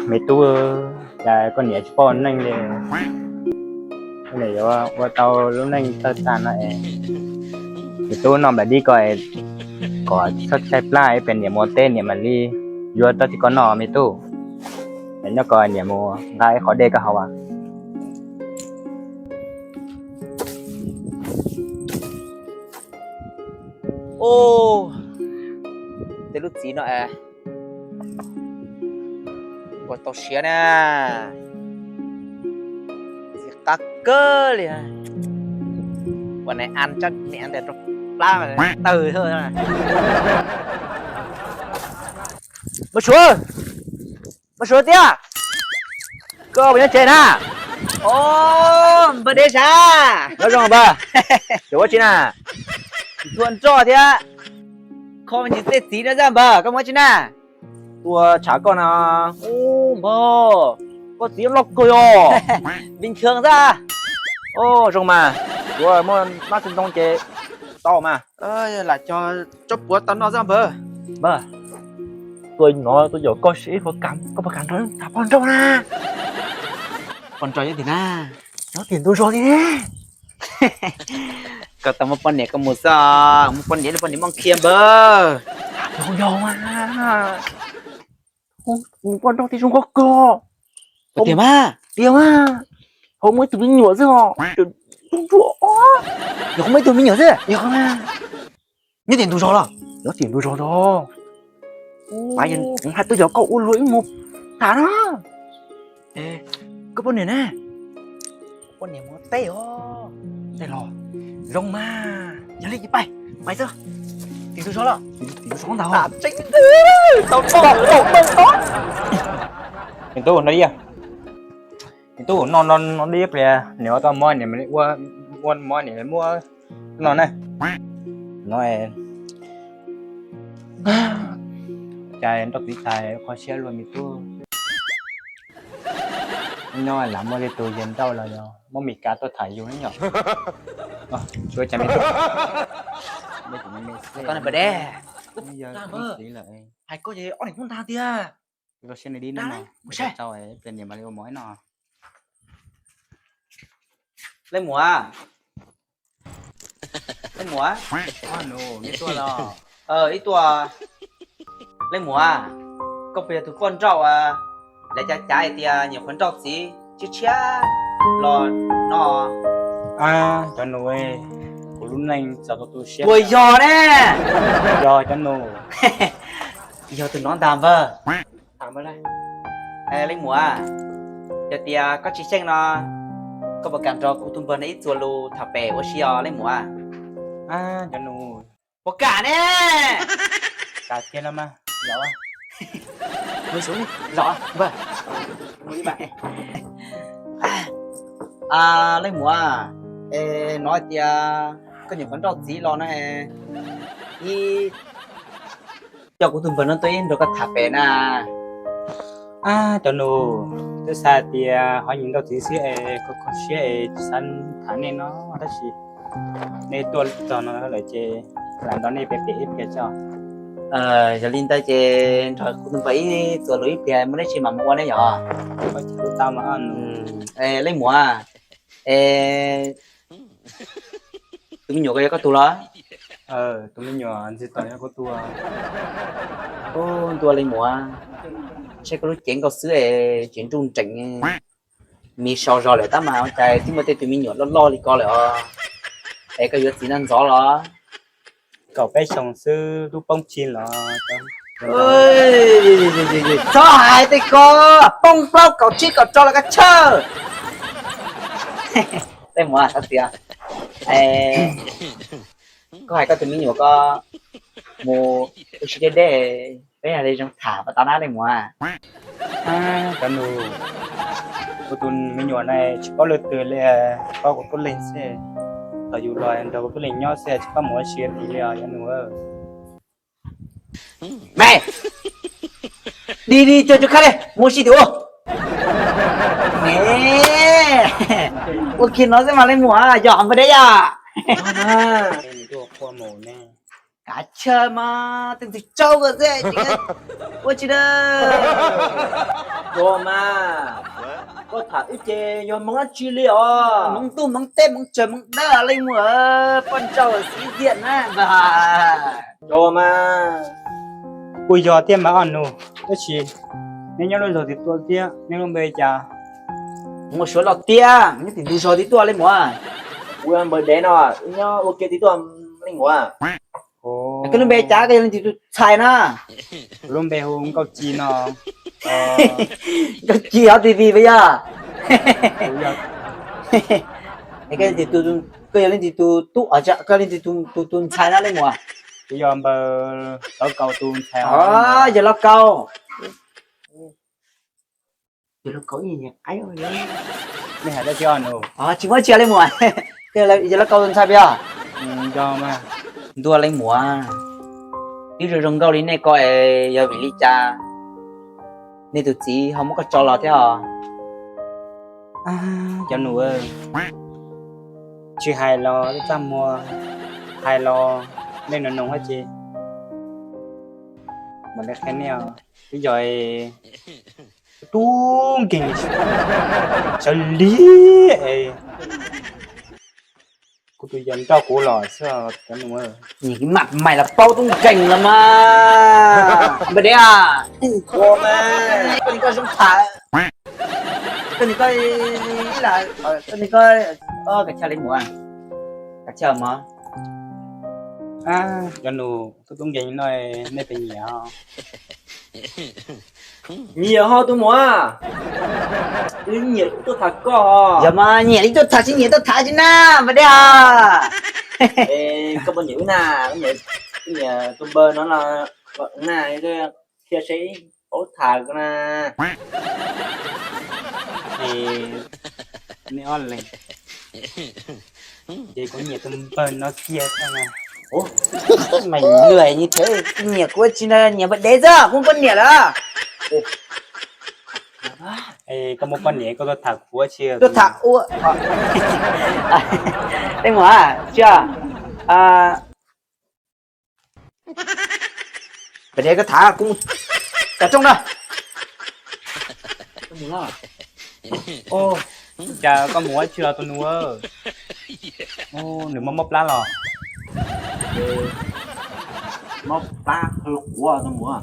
Me tub, cas koj niam tsis paub ua neej li, koj niam yuav ua tau lub neej tawg tag no es. Me tub, noj nplaim dib ko, kom txhob tshaib plab, ib pliag niam mus ua teb niam mam li yuav tau tib koj noj me tub. Nyob ko niam mus nqa ib qho dej koj haus as. Ub, tej lub txiv no es ua tau siav na, txiv qab kawg li. Ua nais an tsab niam tes rau plab tawg. Maj Suav, Maj Suav tiag, koj puas nyob tsev na? Os, npawg deb sab. Nyob zoo npawg, tseem ua tsi na? Tsis tshua nroj thiab, kho me ntsis tej txiv no xwb npawg, koj mus ua tsi na? Tuaj tsham koj na. Ub npawg, koj txiv loj kawg os. Bình thường xwb. Ub zoo mas, yuav muaj mab txiv ntoo ces tau mas. Lam cog tsob puav tau noj xwb npawg. Npawg, tuaj no tuaj yaum koj siv ib puas kam, koj puas kam nrog tham poj nrauj na? Poj nrauj nyob tim na? Nyob tim ntug zos li ne. Koj tau muaj poj niam koj mus xwb, muaj poj niam li poj niam Mooj Khia npawg. Yog mas, mus poj nrauj tib zoo nkauj kawg. Tiag mas, tiag mas, ho muaj ib tug me nyuam xwb os. Yog ho muaj ib tug me nyuam xwb, yog mas. Nyob tim ntug zos los? Nyob tim ntug zos zos. Mas yog hais tuaj yog koj ua luag ib mus tham na. Koj poj niam ne? Poj niam mus teb os. Teb los? Zoo mas, yog li ces pais, pais xwb. Tim ntug zos los? Tim ntug zos ntag. Me tub, no, me tub, no, no, no dib pliag niam ua tau mov niam ua, ua mov niam muab no na. No cas nrauj txiv tas kho siab luaj me tub. Nyob lam muaj tej tus yawg nrauj los yog muab Mes Kas tuaj tham yus ne yom. Tsuav cas me tub. Hais koj ces ob niam tub ntag tiag. Rau siab dib no, rau ib pliag niam mam li ua mov ib no. Leej muam, leej muam, ib tuaj. Leej muam, koj puas yog tus poj nrauj lawv cav cav hais tias nyuam qhuav nrauj txiv tshiab tshiab los no? Cov nus, kuv lub neej txaus tu siab. Puas yog ne? Yog cov nus. Yog tus no ntag npawg. Leej muam, yog tias koj tsis xyeej no, koj puas kam nrog kuv tus npawg no ib txuas lus tham pem ua si os leej muam? Cov nus, puas kam ne? Kam tiag los mas, los. Los npawg. Leej muam, es no hais tias koj nyuam qhuav nrauj txiv los no, ib coj kuv tus npawg no tuaj ib nrog koj tham pem na. Cov nus, twb xav tias ho nyiam nrauj txiv xwb es kho kho siab es tsis xav tham nej no tab sis nej tuaj txog no lawm ces lam nrog nej pem pem ib pliag tso. Yog li ntawd ces nrog kuv tus npawg ib txuas lus ib pliag muaj dab tsi mam mus ua ne yom. Tau mas. Leej muam, es tus me nyuam ko yog koj tug los? Tus me nyuam ntxiv tom yog kuv tug. Ub, ntuj leej muam, saib koj lub cev nkaus xwb es tseem nruj nreem, me sau zog lawm tab mas ua cas twb muaj tej tus me nyuam loj loj li ko lawm os. Es koj yuav txiv no ntxov los? Kaum peb xyoos xwb twb poob tsig los. Txhob hais tej ko, poob plaub kaum tsib kaum rau los koj chawj. Leej muam, xav tias koj hais koj tus me nyuam ko mus ua si deb deb, peb hais li zoo tham pas tau na leej muam. Cov nus, kuv tus me nyuam na tsis paub leej twg li, paub kuv tub leeg xwb. Thaum yus los nrog kuv tub leeg nyob xwb tsis paub mus ua si li os cov nus. Me, dig dig cog cov khab li mus ua si tim ub. Me, ua kiag no xwb mas leej muam, yog npawg deb yom. Kav chaw mas tej ntxwg tsaub ko xwb, ua tsis da. Yog mas, koj tham wb ces yog hmoov dab tsi li os? Hmoov ntuj hmoov teb hmoov tsawg hmoov dawb li muam, poj nrauj xiv diam na. Yog mas. Kuj yog thiab mas Ob Nus, tab sis neb nyob lub zos twg tuaj thiab neb lub npe cas? Muaj Suav Lauj Tiab, nyob tim ntug zos twg tuaj li muam? Kuv yog npawg Dev no, nyob ua ke twg tuaj li muam? Koj lub npe cas, koj yog leej twg tus ntxhais na? Kuv lub npe hu Nkauj Ci no. Nkauj Ci hov T V puas yog? Koj yog leej twg tus tub, koj leej twg tus tub, koj leej twg tus ntxhais na li muam? Kuv yog npawg Lauj Kaus tus ntxhais. Yog Lauj Kaus. Yog Lauj Kaus ib yam qaib. Nej hais dab tsi Ob Nus? Tsis muaj tsi li muam. Yog Lauj Kaus tus ntxhais puas yog? Yog mas. Ntuj leej muam, twb zoo zoo nkauj li nej ko es yog vim li cas nej tus txiv ho muab koj tso los thiab os? Cov nus, tsis hais los txaj muag, hais los nej nus nus dab tsi. Mas li qhia nej, twb yog tub nkeeg sawv lig es kuv tus yawg nrauj kuv los xwb cov nus. Maj mais los paub tub nkeeg los mas. Npawg Dev, koj nim koj zoo tham, koj nim koj ib lam, koj nim koj, kav chawj li muam, kav chawj mog. Cov nus, tub tub nkeeg no nej puas nyiam? Nyiam ho tus muam, wb nyiam tuaj tham koj. Yog mas nyiam li tuaj tham tsis nyiam tuaj tham tsis na, Npawg Dev. Koj puas nyiam wb na? Wb nyiam tus npawg no no, na, qhia seb paub tham ko na. Nej ob leeg, ces kuv nyiam tus npawg no kiag xwb na. Meem lwj, nyiam kuv tsis nyiam Npawg Dev xwb, kuv muaj poj niam lawm. Koj muaj poj niam koj tuaj tham kuv ua tsi? Tuaj tham ua, tej muam, tsis, Npawg Dev, koj tham kuv mus, kav rooj na. Cas koj mus ua tsi los tus nus? Nws mob mob plab los? Mob plab qhov quav tus muam.